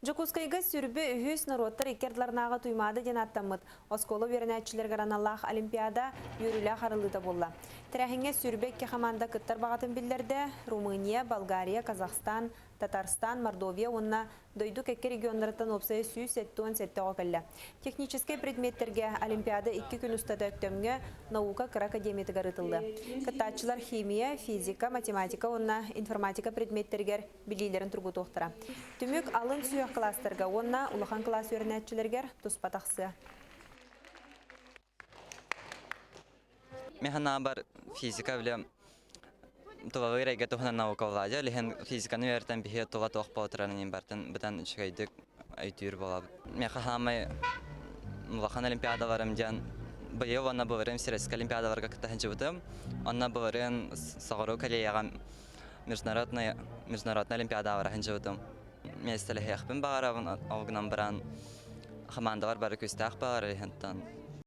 Дьокуускайга сүрбэ үһүс норуоттар икки ардыларынааҕы Туймаада диэн ааттаммыт оскуола үөрэнээччилэригэр аналлаах олимпиада үөрүүлээх арыллыыта буолла. Тэрээһиҥҥэ 22 хамаанда кыттар баҕатын биллэрдэ. Румыния, Болгария, Казахстан, Татарстан, Мордовия уонна дойду кэккэ регионнарыттан уопсайа 177 оҕо кэллэ. Техническэй предметтэргэ олимпиада икки күн устата Өктөмҥө наука кыра академиятыгар ыытыллыа. Кыттааччылар химия, физика, математика уонна информатика предметтэригэр билиилэрин тургутуохтара. Түмүк алын сүһүөх кылаастарга уонна улахан кылаас үөрэнээччилэригэр туспа тахсыа. Мин санаабар физика билэ тулалыыр эйгэ туһунан наука владел иһин физиканы үөрэтэн биһиги тула туох буолтарарын барытын бытан үчүгэйдик өйдүүр буолабыт. Миэхэ хаамай улахан олимпиадаларым диэн быйыл уонна былырыын Всероссийскай олимпиадаларга кытта сылдьыбытым. Онно былырыын Соҕуруу Кореяҕа международный международный олимпиадаҕа сылдьыбытым. Миэстэлэһиэхпин баҕарабын, ол гынан баран хамаандалар бары күүстээх баҕарар иһинтэн.